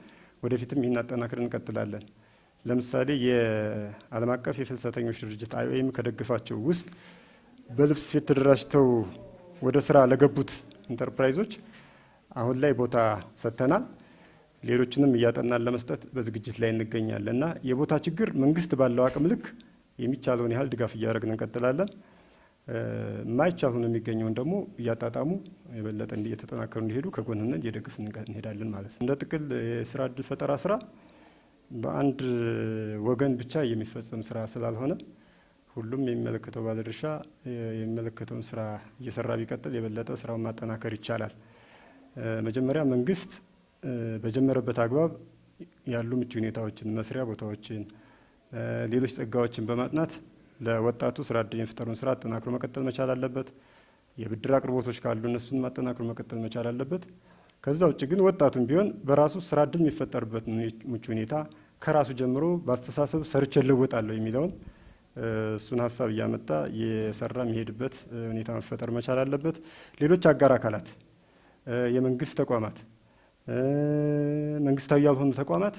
ወደፊትም ይህን አጠናክረን እንቀጥላለን። ለምሳሌ የዓለም አቀፍ የፍልሰተኞች ድርጅት IOM ከደገፋቸው ውስጥ በልብስ ስፌት ተደራጅተው ወደ ስራ ለገቡት ኢንተርፕራይዞች አሁን ላይ ቦታ ሰጥተናል። ሌሎችንም እያጠናን ለመስጠት በዝግጅት ላይ እንገኛለን እና የቦታ ችግር መንግስት ባለው አቅም ልክ የሚቻለውን ያህል ድጋፍ እያደረግን እንቀጥላለን። የማይቻል ሆኖ የሚገኘውን ደግሞ እያጣጣሙ የበለጠ እየተጠናከሩ እንዲሄዱ ከጎን ሆነን እየደገፍን እንሄዳለን ማለት ነው። እንደ ጥቅል የስራ እድል ፈጠራ ስራ በአንድ ወገን ብቻ የሚፈጸም ስራ ስላልሆነ ሁሉም የሚመለከተው ባለድርሻ የሚመለከተውን ስራ እየሰራ ቢቀጥል የበለጠ ስራውን ማጠናከር ይቻላል። መጀመሪያ መንግስት በጀመረበት አግባብ ያሉ ምቹ ሁኔታዎችን፣ መስሪያ ቦታዎችን፣ ሌሎች ጸጋዎችን በማጥናት ለወጣቱ ስራ እድል የመፍጠሩን ስራ አጠናክሮ መቀጠል መቻል አለበት። የብድር አቅርቦቶች ካሉ እነሱን ማጠናክሮ መቀጠል መቻል አለበት። ከዛ ውጭ ግን ወጣቱም ቢሆን በራሱ ስራ እድል የሚፈጠርበት ምቹ ሁኔታ ከራሱ ጀምሮ በአስተሳሰብ ሰርቼ እለወጣለሁ የሚለውን እሱን ሀሳብ እያመጣ የሰራ የሚሄድበት ሁኔታ መፈጠር መቻል አለበት። ሌሎች አጋር አካላት፣ የመንግስት ተቋማት፣ መንግስታዊ ያልሆኑ ተቋማት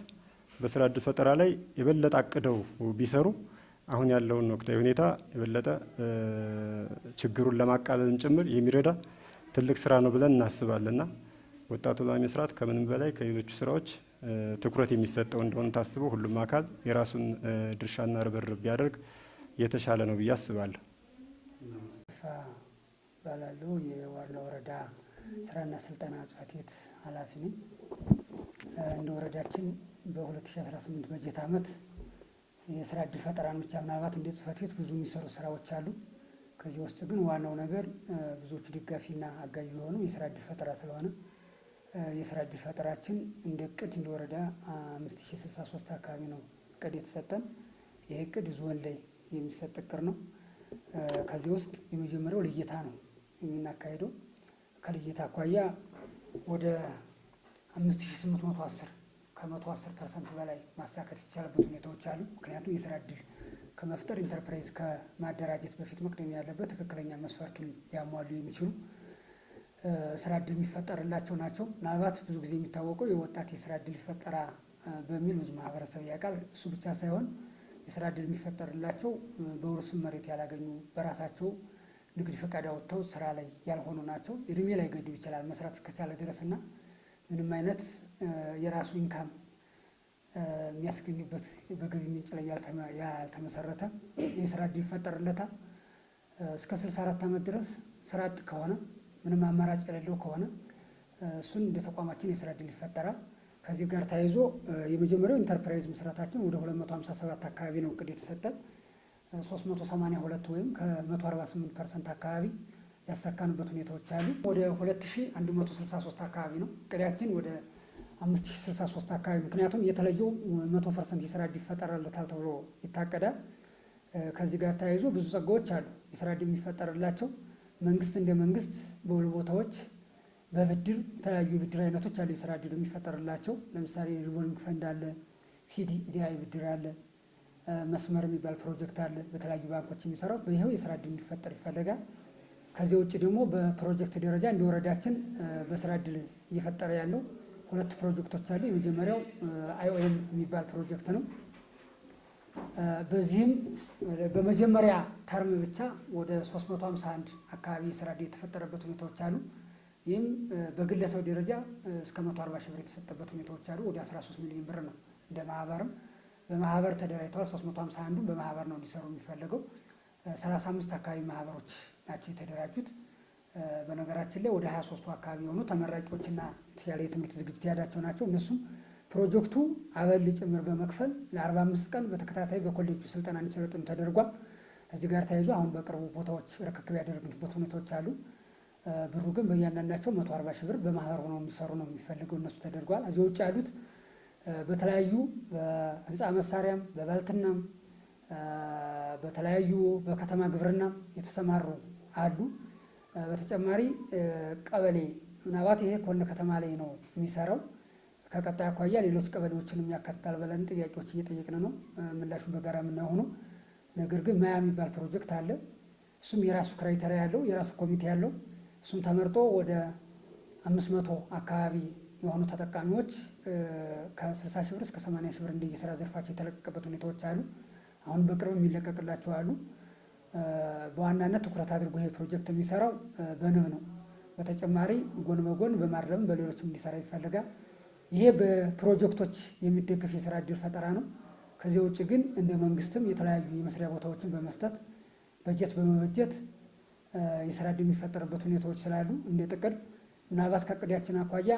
በስራ እድል ፈጠራ ላይ የበለጠ አቅደው ቢሰሩ አሁን ያለውን ወቅታዊ ሁኔታ የበለጠ ችግሩን ለማቃለልም ጭምር የሚረዳ ትልቅ ስራ ነው ብለን እናስባለንና ወጣቱ ላይ መስራት ከምንም በላይ ከሌሎቹ ስራዎች ትኩረት የሚሰጠው እንደሆነ ታስቦ ሁሉም አካል የራሱን ድርሻና ርብርብ ቢያደርግ የተሻለ ነው ብዬ አስባለሁ። እባላለሁ። የዋርላ ወረዳ ስራና ስልጠና ጽሕፈት ቤት ኃላፊ ነኝ። እንደ ወረዳችን በ2018 በጀት ዓመት የስራ እድል ፈጠራን ብቻ ምናልባት እንደ ጽሕፈት ቤት ብዙ የሚሰሩ ስራዎች አሉ። ከዚህ ውስጥ ግን ዋናው ነገር ብዙዎቹ ደጋፊና አጋዥ የሆኑ የስራ እድል ፈጠራ ስለሆነ የስራ እድል ፈጠራችን እንደ እቅድ እንደ ወረዳ 5063 አካባቢ ነው እቅድ የተሰጠን። ይህ እቅድ ዞን ላይ የሚሰጥ እቅድ ነው። ከዚህ ውስጥ የመጀመሪያው ልየታ ነው የምናካሄደው። ከልየታ አኳያ ወደ 5810 ከ110% በላይ ማሳካት የተቻለበት ሁኔታዎች አሉ። ምክንያቱም የስራ እድል ከመፍጠር ኢንተርፕራይዝ ከማደራጀት በፊት መቅደም ያለበት ትክክለኛ መስፈርቱን ሊያሟሉ የሚችሉ ስራ እድል የሚፈጠርላቸው ናቸው። ምናልባት ብዙ ጊዜ የሚታወቀው የወጣት የስራ እድል ፈጠራ በሚል ብዙ ማህበረሰብ ያውቃል። እሱ ብቻ ሳይሆን የስራ እድል የሚፈጠርላቸው በውርስም መሬት ያላገኙ በራሳቸው ንግድ ፈቃድ አውጥተው ስራ ላይ ያልሆኑ ናቸው። እድሜ ላይ ገድብ ይችላል መስራት እስከቻለ ድረስና ምንም አይነት የራሱ income የሚያስገኝበት በገቢ ምንጭ ላይ ያልተመሰረተ የስራ እድል ይፈጠርለታል። እስከ 64 ዓመት ድረስ ስራ አጥ ከሆነ ምንም አማራጭ የሌለው ከሆነ እሱን እንደ ተቋማችን የስራ እድል ይፈጠራል። ከዚህ ጋር ተያይዞ የመጀመሪያው ኢንተርፕራይዝ ምስረታችን ወደ 257 አካባቢ ነው እቅድ የተሰጠን። 382 ወይም ከ148% አካባቢ ያሳካንበት ሁኔታዎች አሉ። ወደ 2163 አካባቢ ነው እቅዳችን፣ ወደ 5063 አካባቢ። ምክንያቱም የተለየው 100% የስራ እድል ይፈጠራለታል ተብሎ ይታቀዳል። ከዚህ ጋር ተያይዞ ብዙ ጸጋዎች አሉ የስራ እድል የሚፈጠርላቸው። መንግስት እንደ መንግስት በሁሉ ቦታዎች በብድር የተለያዩ የብድር አይነቶች አሉ የስራ እድል የሚፈጠርላቸው። ለምሳሌ revolving fund አለ፣ CDEDI ብድር አለ፣ መስመር የሚባል ፕሮጀክት አለ በተለያዩ ባንኮች የሚሰራው። በይኸው የስራ እድል እንዲፈጠር ይፈለጋል። ከዚህ ውጭ ደግሞ በፕሮጀክት ደረጃ እንደ ወረዳችን በስራ እድል እየፈጠረ ያለው ሁለት ፕሮጀክቶች አሉ። የመጀመሪያው IOM የሚባል ፕሮጀክት ነው። በዚህም በመጀመሪያ term ብቻ ወደ 351 አካባቢ የስራ እድል የተፈጠረበት ሁኔታዎች አሉ። ይህም በግለሰብ ደረጃ እስከ 140 ሺህ ብር የተሰጠበት ሁኔታዎች አሉ። ወደ 13 ሚሊዮን ብር ነው። እንደ ማህበርም በማህበር ተደራጅተዋል። 351ዱ በማህበር ነው እንዲሰሩ የሚፈለገው። 35 አካባቢ ማህበሮች ናቸው የተደራጁት። በነገራችን ላይ ወደ 23ቱ አካባቢ የሆኑ ተመራቂዎችና የተሻለ የትምህርት ዝግጅት ያላቸው ናቸው። እነሱም ፕሮጀክቱ አበል ጭምር በመክፈል ለ45 ቀን በተከታታይ በኮሌጁ ስልጠና እንዲሰለጥኑ ተደርጓል። እዚህ ጋር ተያይዞ አሁን በቅርቡ ቦታዎች ርክክብ ያደረግንበት ሁኔታዎች አሉ። ብሩ ግን በእያንዳንዳቸው 140 ሺህ ብር በማህበር ሆነው እንዲሰሩ ነው የሚፈልገው፣ እነሱ ተደርጓል። እዚህ ውጭ ያሉት በተለያዩ በህንፃ መሳሪያም በባልትናም በተለያዩ በከተማ ግብርና የተሰማሩ አሉ። በተጨማሪ ቀበሌ ምናልባት ይሄ ኮን ከተማ ላይ ነው የሚሰራው። ከቀጣይ አኳያ ሌሎች ቀበሌዎችንም ያካትታል ብለን ጥያቄዎች እየጠየቅን ነው። ምላሹን በጋራ የምናየው ሆኖ ነገር ግን ማያ የሚባል ፕሮጀክት አለ። እሱም የራሱ criteria ያለው፣ የራሱ ኮሚቴ ያለው፣ እሱም ተመርጦ ወደ 500 አካባቢ የሆኑ ተጠቃሚዎች ከ60 ሺህ ብር እስከ 80 ሺህ ብር እንደየስራ ዘርፋቸው የተለቀቀበት ሁኔታዎች አሉ። አሁን በቅርብ የሚለቀቅላቸው አሉ። በዋናነት ትኩረት አድርጎ ይሄ ፕሮጀክት የሚሰራው በንብ ነው። በተጨማሪ ጎን በጎን በማድለብም በሌሎችም እንዲሰራ ይፈልጋል። ይሄ በፕሮጀክቶች የሚደገፍ የስራ እድል ፈጠራ ነው። ከዚህ ውጭ ግን እንደ መንግስትም የተለያዩ የመስሪያ ቦታዎችን በመስጠት፣ በጀት በመበጀት የስራ እድል የሚፈጠርበት ሁኔታዎች ስላሉ እንደ ጥቅል ምናልባት ከእቅዳችን አኳያ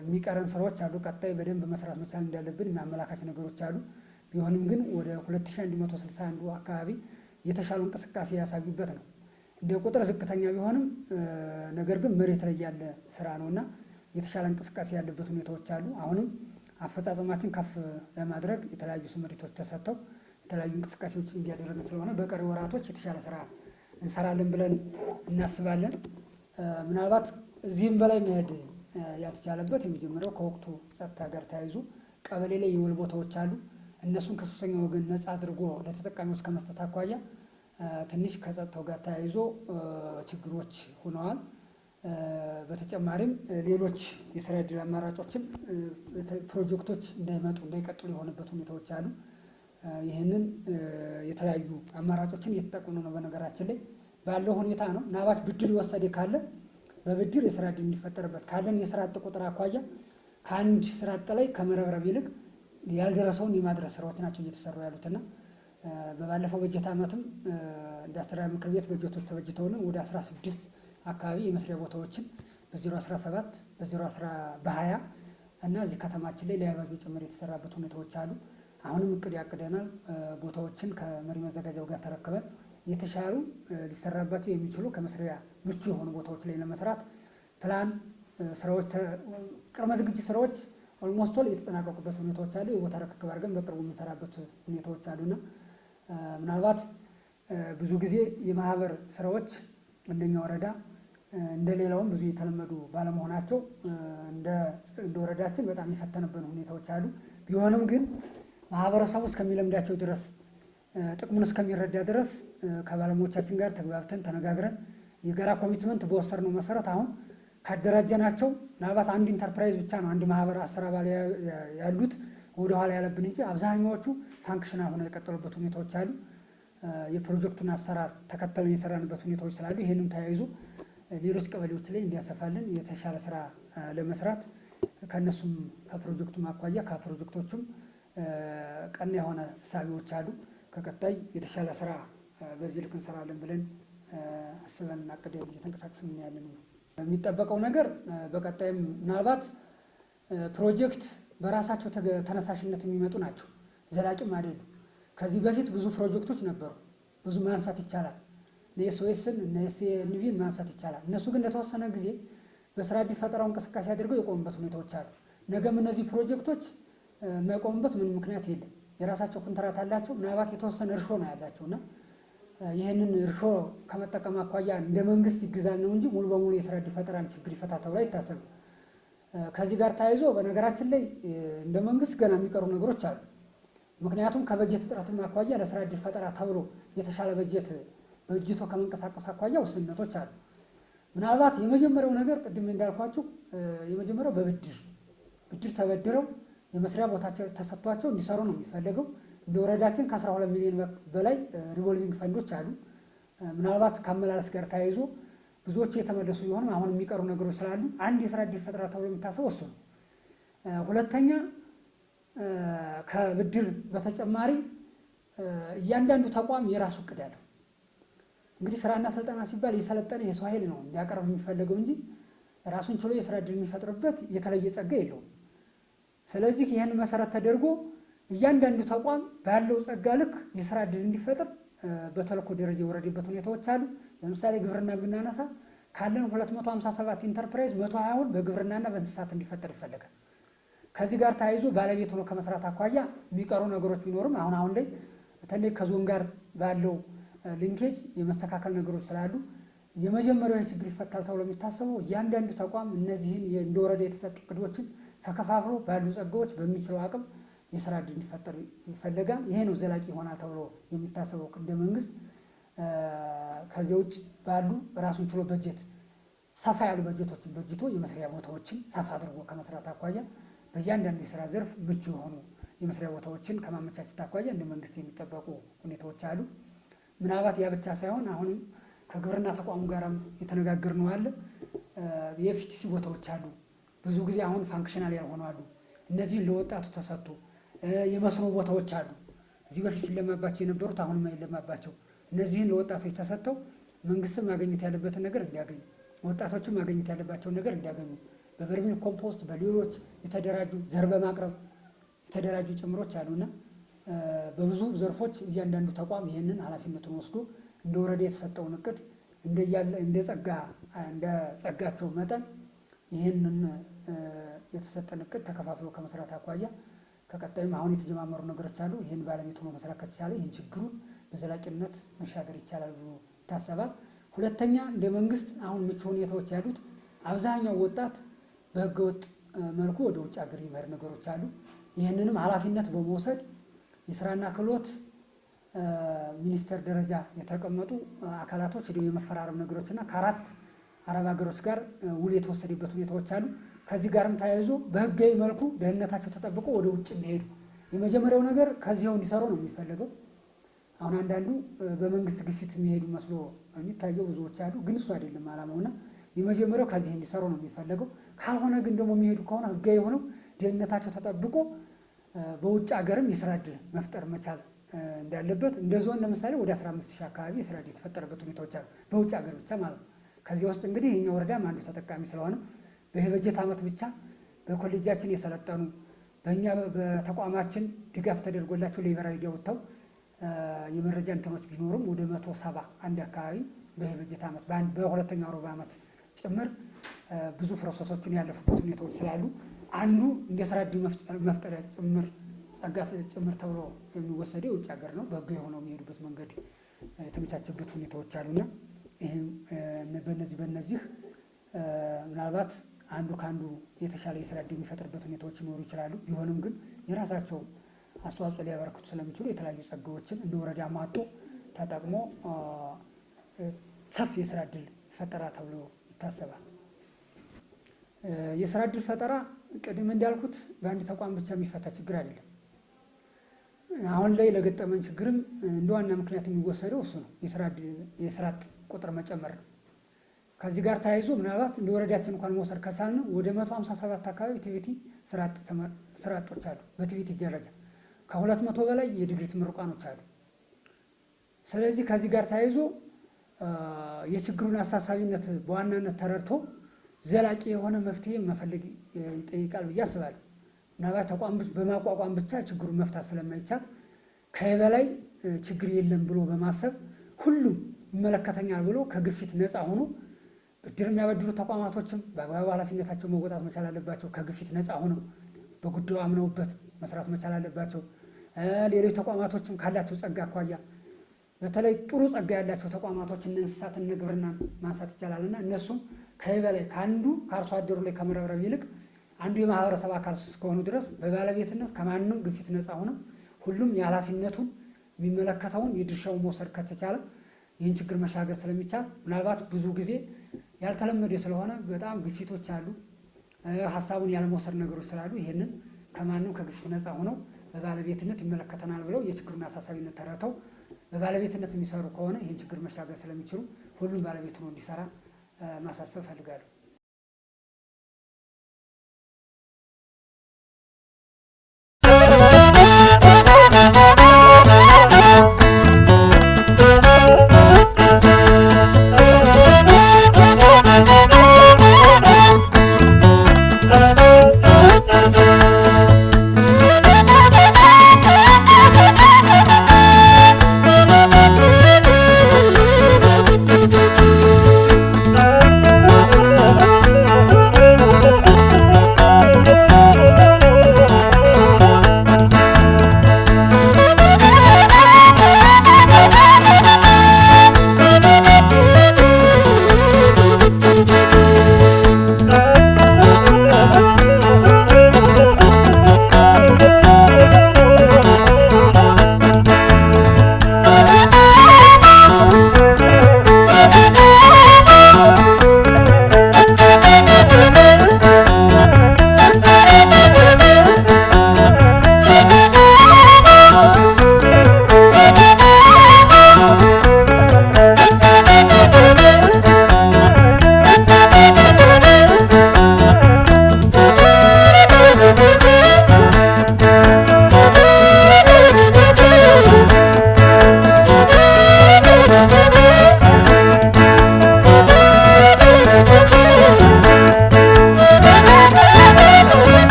የሚቀረን ስራዎች አሉ። ቀጣይ በደንብ መስራት መቻል እንዳለብን የሚያመላካች ነገሮች አሉ። ቢሆንም ግን ወደ 2161 አካባቢ የተሻሉ እንቅስቃሴ ያሳዩበት ነው። እንደ ቁጥር ዝቅተኛ ቢሆንም ነገር ግን መሬት ላይ ያለ ስራ ነው እና የተሻለ እንቅስቃሴ ያለበት ሁኔታዎች አሉ። አሁንም አፈጻጸማችን ከፍ ለማድረግ የተለያዩ ስምሪቶች ተሰጥተው የተለያዩ እንቅስቃሴዎች እያደረግን ስለሆነ በቀሪ ወራቶች የተሻለ ስራ እንሰራለን ብለን እናስባለን። ምናልባት እዚህም በላይ መሄድ ያልተቻለበት የመጀመሪያው ከወቅቱ ጸጥታ ጋር ተያይዞ ቀበሌ ላይ የውል ቦታዎች አሉ። እነሱን ከሶስተኛ ወገን ነጻ አድርጎ ለተጠቃሚዎች ከመስጠት አኳያ ትንሽ ከጸጥታው ጋር ተያይዞ ችግሮች ሆነዋል። በተጨማሪም ሌሎች የስራ ዕድል አማራጮችም ፕሮጀክቶች እንዳይመጡ፣ እንዳይቀጥሉ የሆነበት ሁኔታዎች አሉ። ይህንን የተለያዩ አማራጮችን እየተጠቀሙ ነው። በነገራችን ላይ ባለው ሁኔታ ነው። ምናልባት ብድር የወሰደ ካለ በብድር የስራ ዕድል እንዲፈጠርበት ካለን የስራ አጥ ቁጥር አኳያ ከአንድ ስራ አጥ ላይ ከመረብረብ ይልቅ ያልደረሰውን የማድረስ ስራዎች ናቸው እየተሰሩ ያሉትና በባለፈው በጀት ዓመትም እንደ አስተዳደር ምክር ቤት በጀቶች ተበጅተውልን ወደ 16 አካባቢ የመስሪያ ቦታዎችን በ017፣ በ0 በ20 እና እዚህ ከተማችን ላይ ለያባጆ ጭምር የተሰራበት ሁኔታዎች አሉ። አሁንም እቅድ ያቅደናል። ቦታዎችን ከመሪ መዘጋጃው ጋር ተረክበን የተሻሉ ሊሰራባቸው የሚችሉ ከመስሪያ ምቹ የሆኑ ቦታዎች ላይ ለመስራት ፕላን ስራዎች፣ ቅድመ ዝግጅት ስራዎች almost all የተጠናቀቁበት ሁኔታዎች አሉ። የቦታ ርክክብ አድርገን በቅርቡ የምንሰራበት ሁኔታዎች አሉና ምናልባት ብዙ ጊዜ የማህበር ስራዎች እንደኛ ወረዳ እንደ ሌላውም ብዙ የተለመዱ ባለመሆናቸው እንደ ወረዳችን በጣም የፈተነብን ሁኔታዎች አሉ። ቢሆንም ግን ማህበረሰቡ እስከሚለምዳቸው ድረስ፣ ጥቅሙን እስከሚረዳ ድረስ ከባለሙያዎቻችን ጋር ተግባብተን፣ ተነጋግረን የጋራ commitment በወሰድነው መሰረት አሁን ካደራጀናቸው ምናልባት አንድ ኢንተርፕራይዝ ብቻ ነው፣ አንድ ማህበር 10 አባል ያሉት ወደኋላ ያለብን እንጂ አብዛኛዎቹ functional ሆነው የቀጠሉበት ሁኔታዎች አሉ። የፕሮጀክቱን አሰራር ተከተለን የሰራንበት ሁኔታዎች ስላሉ ይህንም ተያይዞ ሌሎች ቀበሌዎች ላይ እንዲያሰፋልን የተሻለ ስራ ለመስራት ከእነሱም ከፕሮጀክቱም አኳያ ከፕሮጀክቶቹም ቀና የሆነ እሳቤዎች አሉ። ከቀጣይ የተሻለ ስራ በዚህ ልክ እንሰራለን ብለን አስበን አቅደን እየተንቀሳቀስን ያለን ነው። የሚጠበቀው ነገር በቀጣይም ምናልባት ፕሮጀክት በራሳቸው ተነሳሽነት የሚመጡ ናቸው፣ ዘላቂም አይደሉም። ከዚህ በፊት ብዙ ፕሮጀክቶች ነበሩ፣ ብዙ ማንሳት ይቻላል። እነ ኤስኦኤስን እነ ኤስኤንቪን ማንሳት ይቻላል። እነሱ ግን ለተወሰነ ጊዜ በስራ ዕድል ፈጠራው እንቅስቃሴ አድርገው የቆሙበት ሁኔታዎች አሉ። ነገም እነዚህ ፕሮጀክቶች የማይቆሙበት ምንም ምክንያት የለም። የራሳቸው ኮንትራት አላቸው። ምናልባት የተወሰነ እርሾ ነው ያላቸው እና ይህንን እርሾ ከመጠቀም አኳያ እንደ መንግስት ይግዛል ነው እንጂ ሙሉ በሙሉ የስራ ዕድል ፈጠራን ችግር ይፈታል ተብሎ አይታሰብም። ከዚህ ጋር ተያይዞ በነገራችን ላይ እንደ መንግስት ገና የሚቀሩ ነገሮች አሉ። ምክንያቱም ከበጀት እጥረትም አኳያ ለስራ ዕድል ፈጠራ ተብሎ የተሻለ በጀት በጅቶ ከመንቀሳቀስ አኳያ ውስንነቶች አሉ። ምናልባት የመጀመሪያው ነገር ቅድም እንዳልኳችሁ የመጀመሪያው በብድር ብድር ተበድረው የመስሪያ ቦታቸው ተሰጥቷቸው እንዲሰሩ ነው የሚፈለገው። እንደ ወረዳችን ከ12 ሚሊዮን በላይ revolving fund ኦች አሉ። ምናልባት ከአመላለስ ጋር ተያይዞ ብዙዎቹ የተመለሱ ቢሆንም አሁን የሚቀሩ ነገሮች ስላሉ አንድ የስራ ዕድል ፈጠራ ተብሎ የሚታሰበው እሱ ነው። ሁለተኛ ከብድር በተጨማሪ እያንዳንዱ ተቋም የራሱ እቅድ አለው። እንግዲህ ስራና ስልጠና ሲባል የሰለጠነ የሰው ኃይል ነው እንዲያቀርብ የሚፈለገው እንጂ ራሱን ችሎ የስራ ዕድል የሚፈጥርበት የተለየ ጸጋ የለውም። ስለዚህ ይህን መሰረት ተደርጎ እያንዳንዱ ተቋም ባለው ጸጋ ልክ የስራ ዕድል እንዲፈጥር በተልእኮ ደረጃ የወረደበት ሁኔታዎች አሉ። ለምሳሌ ግብርና ብናነሳ ካለን 257 ኢንተርፕራይዝ 120ውን በግብርናና በእንስሳት እንዲፈጠር ይፈለጋል። ከዚህ ጋር ተያይዞ ባለቤት ሆኖ ከመስራት አኳያ የሚቀሩ ነገሮች ቢኖርም አሁን አሁን ላይ በተለይ ከዞን ጋር ባለው linkage የመስተካከል ነገሮች ስላሉ የመጀመሪያው ችግር ይፈታል ተብሎ የሚታሰበው እያንዳንዱ ተቋም እነዚህን እንደ ወረዳ የተሰጡ እቅዶችን ተከፋፍሎ ባሉ ጸጋዎች በሚችለው አቅም የስራ እድል እንዲፈጠር ይፈለጋል። ይሄ ነው ዘላቂ ይሆናል ተብሎ የሚታሰበው እንደ መንግስት። ከዚያ ውጭ ባሉ ራሱን ችሎ በጀት፣ ሰፋ ያሉ በጀቶችን በጅቶ የመስሪያ ቦታዎችን ሰፋ አድርጎ ከመስራት አኳያ፣ በእያንዳንዱ የስራ ዘርፍ ምቹ የሆኑ የመስሪያ ቦታዎችን ከማመቻቸት አኳያ እንደ መንግስት የሚጠበቁ ሁኔታዎች አሉ። ምናልባት ያ ብቻ ሳይሆን አሁንም ከግብርና ተቋሙ ጋርም የተነጋገርነው አለ። የ FTC ቦታዎች አሉ። ብዙ ጊዜ አሁን functional ያልሆኑ አሉ። እነዚህን ለወጣቱ ተሰጥቶ፣ የመስኖ ቦታዎች አሉ። እዚህ በፊት ሲለማባቸው የነበሩት አሁንም የለማባቸው፣ እነዚህን ለወጣቶች ተሰጥተው መንግስትም ማግኘት ያለበትን ነገር እንዲያገኝ፣ ወጣቶችም ማግኘት ያለባቸውን ነገር እንዲያገኙ፣ በበርሜል ኮምፖስት፣ በሌሎች የተደራጁ ዘር በማቅረብ የተደራጁ ጭምሮች አሉና፣ በብዙ ዘርፎች እያንዳንዱ ተቋም ይህንን ኃላፊነቱን ወስዶ እንደ ወረዳ የተሰጠውን እቅድ እንደ ጸጋ እንደ ጸጋቸው መጠን ይህንን የተሰጠን እቅድ ተከፋፍሎ ከመስራት አኳያ ከቀጣይም አሁን የተጀማመሩ ነገሮች አሉ። ይህን ባለቤት ሆኖ መስራት ከተቻለ ይህን ችግሩን በዘላቂነት መሻገር ይቻላል ብሎ ይታሰባል። ሁለተኛ፣ እንደ መንግስት አሁን ምቹ ሁኔታዎች ያሉት፣ አብዛኛው ወጣት በህገወጥ መልኩ ወደ ውጭ ሀገር የመሄድ ነገሮች አሉ። ይህንንም ኃላፊነት በመውሰድ የስራና ክህሎት ሚኒስቴር ደረጃ የተቀመጡ አካላቶች ሄደው የመፈራረም ነገሮችና ከአራት አረብ ሀገሮች ጋር ውል የተወሰደበት ሁኔታዎች አሉ። ከዚህ ጋርም ተያይዞ በህጋዊ መልኩ ደህንነታቸው ተጠብቆ ወደ ውጭ እንዲሄዱ፣ የመጀመሪያው ነገር ከዚያው እንዲሰሩ ነው የሚፈለገው። አሁን አንዳንዱ በመንግስት ግፊት የሚሄዱ መስሎ የሚታየው ብዙዎች አሉ። ግን እሱ አይደለም ዓላማውና የመጀመሪያው ከዚህ እንዲሰሩ ነው የሚፈለገው። ካልሆነ ግን ደግሞ የሚሄዱ ከሆነ ህጋዊ ሆነው ደህንነታቸው ተጠብቆ በውጭ ሀገርም የስራ እድል መፍጠር መቻል እንዳለበት፣ እንደ ዞን ለምሳሌ ወደ 15 ሺህ አካባቢ የስራ እድል የተፈጠረበት ሁኔታዎች አሉ፣ በውጭ ሀገር ብቻ ማለት ነው። ከዚህ ውስጥ እንግዲህ የኛ ወረዳም አንዱ ተጠቃሚ ስለሆነ በይህ በጀት ዓመት ብቻ በኮሌጃችን የሰለጠኑ፣ በእኛ በተቋማችን ድጋፍ ተደርጎላቸው labor ID ወጥተው የመረጃ እንትኖች ቢኖሩም ወደ 171 አካባቢ በይህ በጀት ዓመት በሁለተኛው ሩብ ዓመት ጭምር ብዙ process ኦችን ያለፉበት ሁኔታዎች ስላሉ፣ አንዱ እንደ ስራ እድል መፍጠሪያ ጭምር ጸጋ ጭምር ተብሎ የሚወሰደው የውጭ ሀገር ነው። በህግ የሆነው የሚሄዱበት መንገድ የተመቻቸበት ሁኔታዎች አሉና፣ ይህም በነዚህ ምናልባት አንዱ ከአንዱ የተሻለ የስራ እድል የሚፈጥርበት ሁኔታዎች ሊኖሩ ይችላሉ። ቢሆንም ግን የራሳቸው አስተዋጽኦ ሊያበረክቱ ስለሚችሉ የተለያዩ ጸጋዎችን እንደ ወረዳ ማጦ ተጠቅሞ ሰፊ የስራ እድል ይፈጠራል ተብሎ ይታሰባል። የስራ እድል ፈጠራ ቅድም እንዳልኩት በአንድ ተቋም ብቻ የሚፈታ ችግር አይደለም። አሁን ላይ ለገጠመን ችግርም እንደ ዋና ምክንያት የሚወሰደው እሱ ነው፣ የስራ አጥ ቁጥር መጨመር ነው። ከዚህ ጋር ተያይዞ ምናልባት እንደ ወረዳችን እንኳን መውሰድ ከቻልን ወደ 157 አካባቢ TVET ስራ አጦች አሉ። በ TVET ደረጃ ከ200 በላይ የዲግሪ ምሩቃኖች አሉ። ስለዚህ ከዚህ ጋር ተያይዞ የችግሩን አሳሳቢነት በዋናነት ተረድቶ ዘላቂ የሆነ መፍትሄ መፈለግ ይጠይቃል ብዬ አስባለሁ። ምናልባት ተቋም በማቋቋም ብቻ ችግሩን መፍታት ስለማይቻል ከበላይ ችግር የለም ብሎ በማሰብ፣ ሁሉም ይመለከተኛል ብሎ ከግፊት ነፃ ሆኖ፣ ብድር የሚያበድሩ ተቋማቶችም በአግባቡ ኃላፊነታቸው መወጣት መቻል አለባቸው። ከግፊት ነፃ ሆነው በጉዳዩ አምነውበት መስራት መቻል አለባቸው። ሌሎች ተቋማቶችም ካላቸው ጸጋ አኳያ፣ በተለይ ጥሩ ጸጋ ያላቸው ተቋማቶች እነ እንስሳት፣ እነ ግብርና ማንሳት ይቻላል እና እነሱም ከበላይ ከአንዱ ከአርሶ አደሩ ላይ ከመረብረብ ይልቅ አንዱ የማህበረሰብ አካል እስከሆኑ ድረስ በባለቤትነት ከማንም ግፊት ነፃ ሆነው ሁሉም የኃላፊነቱን የሚመለከተውን የድርሻውን መውሰድ ከተቻለ ይህን ችግር መሻገር ስለሚቻል፣ ምናልባት ብዙ ጊዜ ያልተለመደ ስለሆነ በጣም ግፊቶች አሉ፣ ሀሳቡን ያለመውሰድ ነገሮች ስላሉ፣ ይህንን ከማንም ከግፊት ነፃ ሆነው በባለቤትነት ይመለከተናል ብለው የችግሩን አሳሳቢነት ተረድተው በባለቤትነት የሚሰሩ ከሆነ ይህን ችግር መሻገር ስለሚችሉ ሁሉም ባለቤት ሆኖ እንዲሰራ ማሳሰብ እፈልጋለሁ።